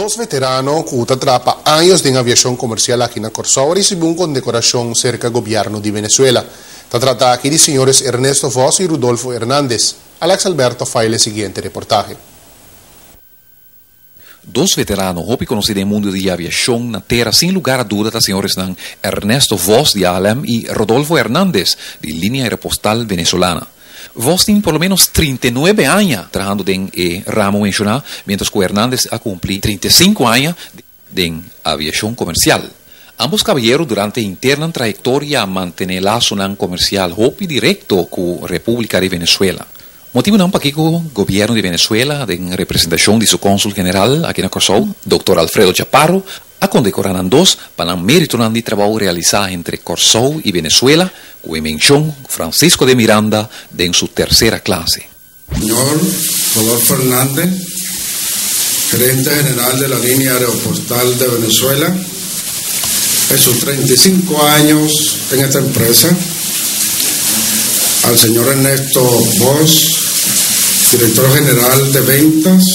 Dos veterano ku ta traha pa años den aviashon komersial aki na Kòrsou a risibí un kondekorashon serka gobièrnu di Venezuela. Ta trata aki di señores Ernesto Vos i Rudolfo Hernandez. Alex Alberto a fail e siguiente reportahe. Dos veterano hopi konosí den mundu di aviashon na tera sin lugar a duda ta señoresnan Ernesto Vos di ALM i Rodolfo Hernandez di Linea Aeropostal Venezolana. Vos tin por lo menos 39 aña trahando den e ramo menshoná, miéntras ku Hernandez a kumpli 35 aña den aviashon komersial. Ambos kabayero durante henter nan trayektoria a mantené lasonan komersial hopi direkto ku Repúblika di Venezuela. Motibunan pakiko gobièrnu di Venezuela den representashon di su kònsul general aki na Kòrsou, Dòkter Alfredo Chaparro, a kondekorá nan dos pa nan méritonan di trabou realisá entre Kòrsou i Venezuela ku e menshon Francisco de Miranda den su tersera klase. Señor Rodolfo Hernández, gerente general de la línea aeropostal de Venezuela, en sus 35 años en esta empresa, al señor Ernesto Bosch, director general de ventas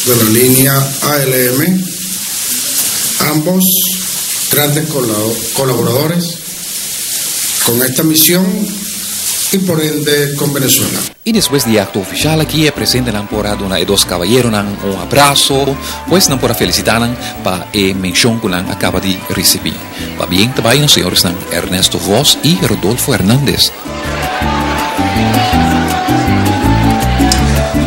de la línea ALM, ambos grandes colaboradores con esta misión y por ende con Venezuela. I despues di e akto ofishal aki e presentenan por a duna e dos kabayeronan un abraso, pues nan por a felisitá nan pa e menshon ku nan a kaba di risibí. Pabien ta bai nos señoresnan Ernesto Vos i Rodolfo Hernandez.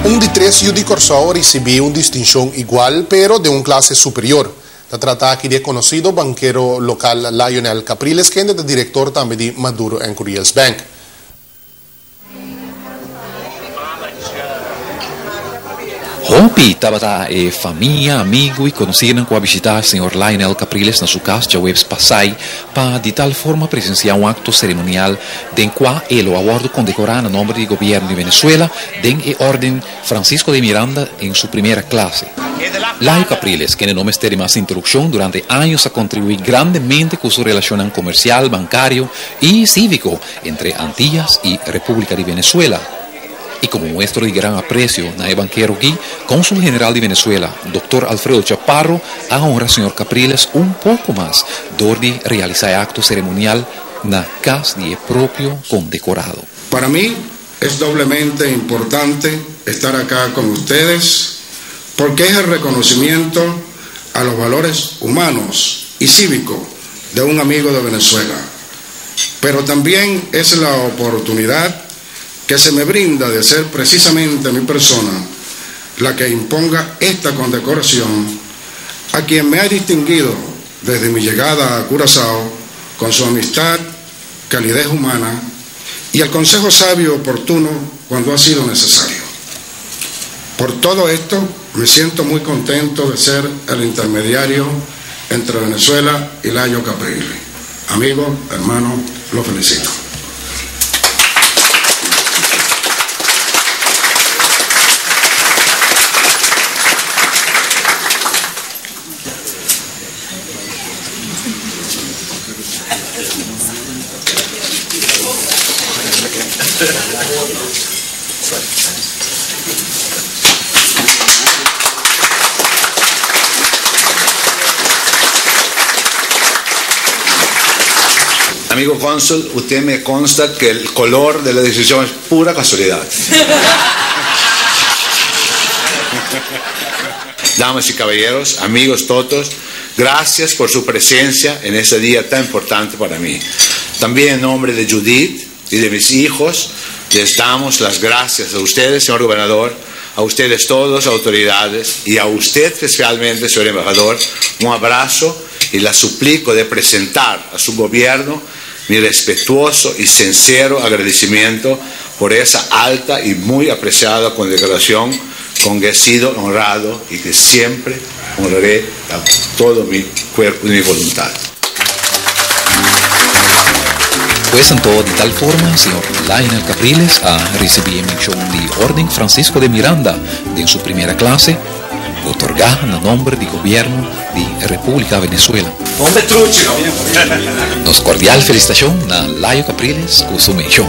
Un di tres yu di Kòrsou a risibí un distinshon igual pero den un klase superior. Ta trata aki di e konosido bankero lokal Lionel Capriles kende ta direktor tambe di Maduro and Curiels Bank. Hopi tabata e famia, amigu i konosinan ku a bishitá señor Lionel Capriles na su kas djaweps pasai pa di tal forma presensiá un akto seremonial den kua e lo a wòrdu kondekorá na nòmber di gobièrnu di Venezuela den e Órden Francisco de Miranda en su primera klase. Laio Capriles, kende no mester di mas introdukshon, durante años a kontribuí grandemente ku su relashonnan komersial, bankario i síviko entre Antillas i Repúblika di Venezuela. I komo muestra di gran apresio na e bankero aki, Kónsul General di Venezuela, Dòkter Alfredo Chaparro, a honra señor Capriles un poko mas dor di realisá e akto seremonial na kas di e propio kondekorado. Para mi es doblemente importante estar acá con ustedes porque es el reconocimiento a los valores humanos y cívicos de un amigo de Venezuela. Pero también es la oportunidad que se me brinda de ser precisamente mi persona la que imponga esta condecoración a quien me ha distinguido desde mi llegada a Curazao con su amistad, calidez humana y el consejo sabio oportuno cuando ha sido necesario. Por todo esto, me siento muy contento de ser el intermediario entre Venezuela y Layo Capriles. Amigo, hermano, lo felicito. Amigo cónsul, usted me consta que el color de la decisión es pura casualidad. Damas y caballeros, amigos todos, gracias por su presencia en este día tan importante para mí. También en nombre de Judith y de mis hijos, les damos las gracias a ustedes, señor gobernador, a ustedes todos, autoridades, y a usted especialmente, señor embajador, un abrazo y la suplico de presentar a su gobierno mi respetuoso y sincero agradecimiento por esa alta y muy apreciada condecoración con que he sido honrado y que siempre honraré a todo mi cuerpo y mi voluntad. Pues anto di tal forma señor Lionel Capriles a ricibi e mencion di Orden Francisco de Miranda den su primera clase, otorga na nomber di Gobierno di Republica Venezuela. Nos cordial felicitacion na Layo Capriles cu su mencion.